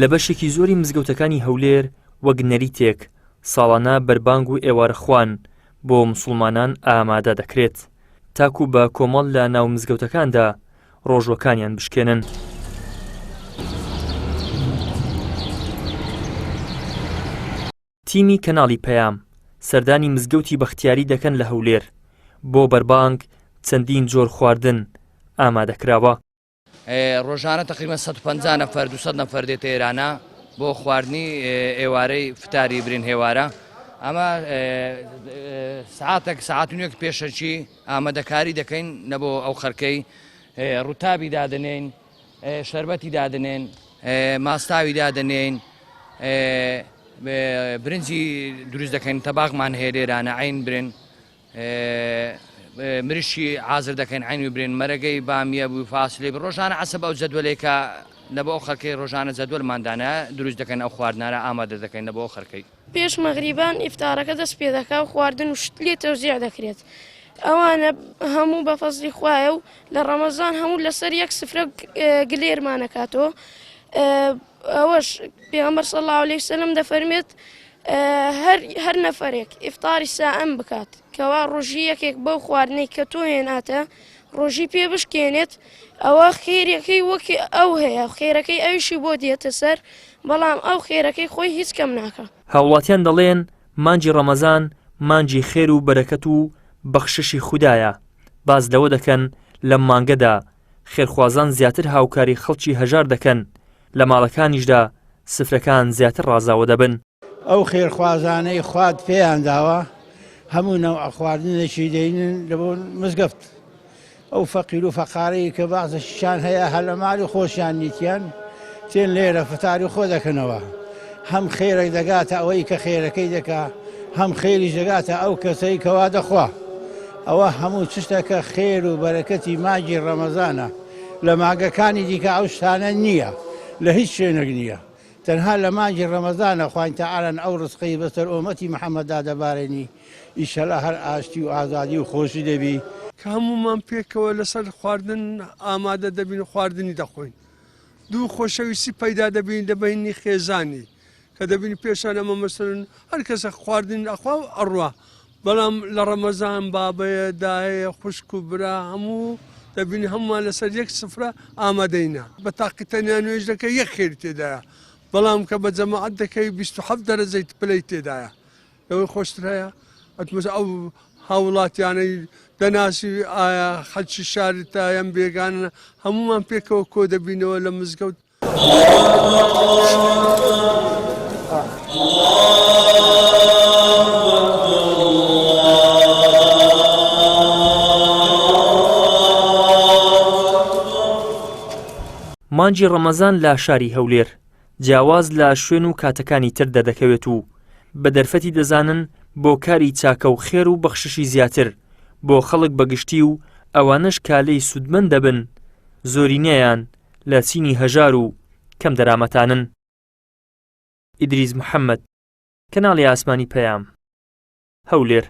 لە بەشێکی زۆری مزگەوتەکانی هەولێر وەک نەریتێک ساڵانە بەربانگ و ئێوارەخوان بۆ موسڵمانان ئامادە دەکرێت تاکو بە کۆمەڵ لە ناو مزگەوتەکاندا ڕۆژوەکانیان بشکێنن. تیمی کەناڵی پەیام سەردانی مزگەوتی بەختیاری دەکەن لە هەولێر، بۆ بەربانگ چەندین جۆر خواردن ئامادەکراوە. ڕۆژانە تقریبا 150 نەفەر 200 نەفەر دێتە ئێرانە بۆ خواردنی ئێوارەی فتاری برین هێوارە ئەمە سعاتێک سعات نوێک پێشەکی ئامادەکاری دەکەین نە بۆ ئەو خەرکەی ڕوتابی دادنێین شەربەتی دادنێن ماستاوی دادنێین برنجی دروست دەکەین تەباغمان هەیە لێرانە عین برن مریشکی حازر دەکەین عین و برێن مەرەگەی بامیە بوو فاسلی ڕۆژانە عەسەب ئەو جەدوەلێکە لە بۆ ئەو خەڵکەی ڕۆژانە جەدوەلمان دانا دروست دەکەن ئەو خواردنانە ئامادە دەکەین لە بۆ ئەو خەرکەی. پێش مەغریبان ئیفتارەکە دەست پێ دەکا و خواردن و شت لێ تەوزیع دەکرێت ئەوانە هەموو بە فەزلی خوایە و لە ڕەمەزان هەموو لەسەر یەک سفرە گلێرمانەکاتەوە ئەوەش پێغەمبەر صلی اللە علیه وسلم دەفەرمێت هەر هەر نەفەرێک ئیفتاری سائم بکات کەوا ڕۆژی یەکێک بەو خواردنەی کە تۆ هێناتە ڕۆژی پێ بشکێنێت ئەوە خێرەکەی وەکی ئەو هەیە خێرەکەی ئەویشی بۆ دێتە سەر بەڵام ئەو خێرەکەی خۆی هیچ کەم ناکە. هاوڵاتیان دەڵێن مانگی ڕەمەزان مانگی خێر و بەرەکەت و بەخششی خودایە، باس لەوە دەکەن لەم مانگەدا خێرخوازان زیاتر هاوکاری خەڵکی هەژار دەکەن، لە ماڵەکانیشدا سفرەکان زیاتر ڕازاوە دەبن. ئەو خێرخوازانەی خوات پێیان داوە هەموو نەوعە خواردنێکی دەینن لە بۆ مزگەفت. ئەو فەقیر و فەقارەی کە بەعزەکیشان هەیە هەر لە ماڵی خۆشیان نیتیان تێن لێرە فتاری خۆ دەکەنەوە. هەم خێرێک دەگاتە ئەوەی کە خێرەکەی دەکا، هەم خێریش دەگاتە ئەو کەسەی کەوا دەخوا. ئەوە هەموو چشتەکە خێر و بەرەکەتی مانگی ڕەمەزانە. لە مانگەکانی دیکە ئەو شتانە نییە، لە هیچ شوێنێک نییە. تەنها لە مانگی ڕەمەزانە خوای تەعالان ئەو ڕزقەی بەسەر ئۆمەتی محەمەددا دەبارێنی، ئیشەلا هەر ئاشتی و ئازادی و خۆشی دەبی. کە هەموومان پێکەوە لەسەر خواردن ئامادە دەبین و خواردنی دەخۆین. دوو خۆشەویستی پەیدا دەبین لە بەینی خێزانی کە دەبینی پێشان ئەمە مەسەلەن هەر کەسە خواردن ئەخوا و ئەڕوا بەڵام لە ڕەمەزان بابەیە دایەیە خوشک و برا هەموو دەبینی هەمووان لەسەر یەک سفرە ئامادەینە بە تاقی تەنیا نوێژ دەکەی یەک خێری تێدایە بەڵام کە بە جەماعەت دەکەی 27 دەرەجەی پلەی تێدایە لەوەی خۆشتر هەیە ئەتمەس ئەو هاوڵاتیانەی دەناسی ئایا خەلکی شاری تا یان بێگانە هەمومان پێکەوە کۆ دەبینەوە لە مزگەوت. مانگی ڕەمەزان لە شاری هەولێر جیاواز لە شوێن و کاتەکانی تر دەردەکەوێت و بە دەرفەتی دەزانن بۆ کاری چاکە و خێر و بەخششی زیاتر بۆ خەڵک بە گشتی و ئەوانەش کا لێی سوودمەند دەبن زۆرینەیان لە چینی هەژار و کەم دەرامەتانن. ئیدریس محەمەد، کەناڵی ئاسمانی پەیام، هەولێر.